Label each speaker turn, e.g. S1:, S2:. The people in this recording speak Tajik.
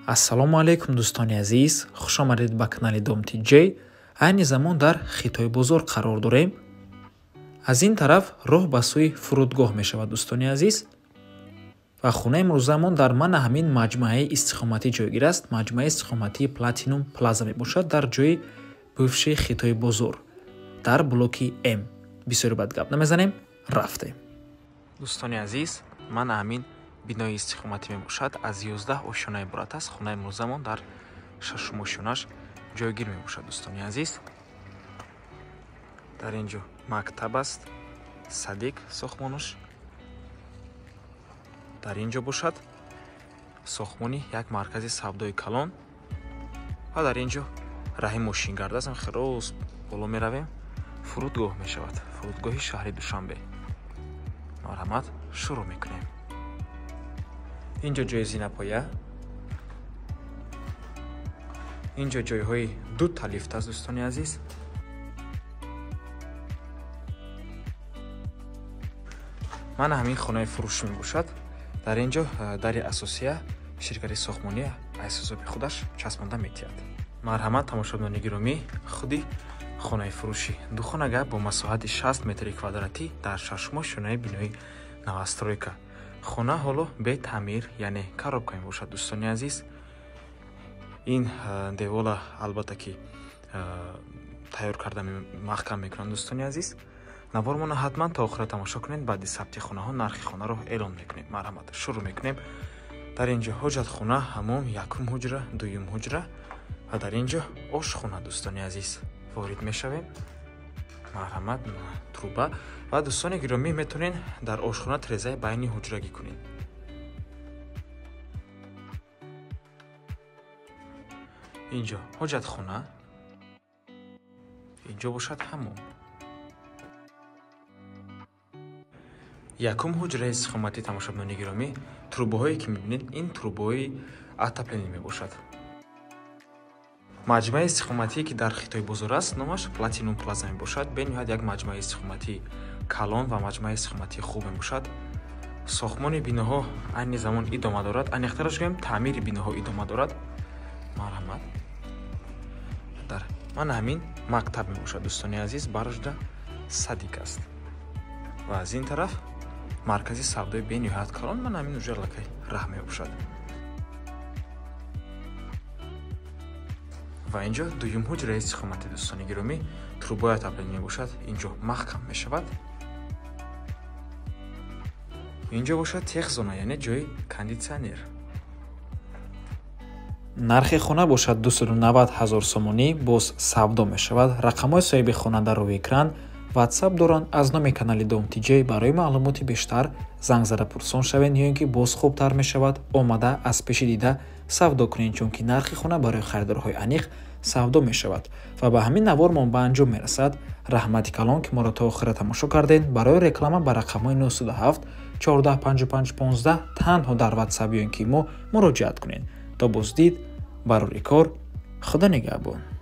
S1: Ассалому алайкум, дӯстони азиз, хуш омадед ба канали Дом ТЖ. Айни замон дар Хитой бозор қарор дорем. Аз ин тараф роҳ ба сӯи фурудгоҳ мешавад, дӯстони азиз. Ва хонаи имрӯзамон дар мана ҳамин маҷмӯаи истиқоматӣ ҷойгир аст. Маҷмӯаи истиқоматии Платинум Плаза мебошад дар ҷои бывши Хитой бозор дар блоки М. Бисёри бад гап намезанем, рафтем. Дӯстони азиз, мана ҳамин бинои истиқоматӣ мебошад. Аз 11 ошёна иборат аст. Хонаи имрӯзамон дар шашум ошёнаш ҷойгир мебошад, дӯстони азиз. Дар ин ҷо мактаб аст, садик сохтмонаш. Дар ин ҷо бошад сохтмони як маркази савдои калон ва дар ин ҷо раҳи мошингард аст. Хеле боло меравем, фурудгоҳ мешавад, фурудгоҳи шаҳри Душанбе. Марҳамат, шурӯъ мекунем. Инҷо ҷои зинапоя, инҷо ҷойҳои дута лифт аст, дӯстони азиз. Мана ҳамин хонаи фурӯш мебошад. Дар ин ҷо дари асосия ширкати сохтмонӣ аз ҳисоби худаш часпонда метиҳад. Марҳамат, тамошобинони гиромӣ, худи хонаи фурӯшӣ духонага бо масоҳати 60 метри квадратӣ дар шашум ошёнаи бинои новостройка. Хона ҳоло бетаъмир, яъне коробка мебошад, дӯстони азиз. Ин девола албатта ки тайёр карда маҳкам мекунанд, дӯстони азиз. Навормона ҳатман то охира тамошо кунед. Баъди сабти хонаҳо нархи хонаро эълон мекунем. Марҳамат, шурӯъ мекунем. Дар ин ҷо ҳоҷатхона, ҳамом, якум ҳуҷра, дуюм ҳуҷра ва дар ин ҷо ошхона, дӯстони азиз. Ворид мешавем. Марҳамат, труба ва дӯстони гиромӣ метавонед дар ошхона трезаи байни ҳуҷрагӣ кунед. Инҷо ҳоҷатхона, инҷо бошад ҳамом. Якум ҳуҷраи истиқоматӣ, тамошобинони гиромӣ, трубаҳое ки мебинед, ин трубаҳои отопление мебошад. Маҷмӯаи истиқоматие ки дар Хитой бозор аст, номаш Платинум Плаза мебошад. Бениҳоят як маҷмӯаи истиқоматии калон ва маҷмӯаи истиқоматии хуб мебошад. Сохтмони биноҳо айни замон идома дорад. Аниқтараш гӯем, таъмири биноҳо идома дорад. Марҳамат. Дар мана ҳамин мактаб мебошад, дӯстони азиз, барожда садик аст. Ва аз ин тараф маркази савдои бениҳоят калон, мана ҳамин уҷа лакай раҳ мебошад. Ва инҷо дуюм ҳуҷраи истиқоматӣ, дӯстони гиромӣ, трубои отопление мебошад. Инҷо маҳкам мешавад. Инҷо бошад техзона, яъне ҷои кондитсионер. Нархи хона бошад 290 000 сомонӣ, боз савдо мешавад. Рақамҳои соҳиби хона дар рӯи экран, WhatsApp доранд. Аз номи канали Дом ТЖ барои маълумоти бештар занг зада пурсон шавед, ё ин ки боз хубтар мешавад омада аз пеши дида савдо кунед, чунки нархи хона барои харидорҳои аниқ савдо мешавад. Ва ба ҳамин навормон ба анҷом мерасад. Раҳмати калон ки моро то охира тамошо кардед. Барои реклама ба рақамҳои 907 14 55 15 танҳо дар WhatsApp ё ин ки мо муроҷиат кунед. То боздид, барори кор, Худо нигаҳбон.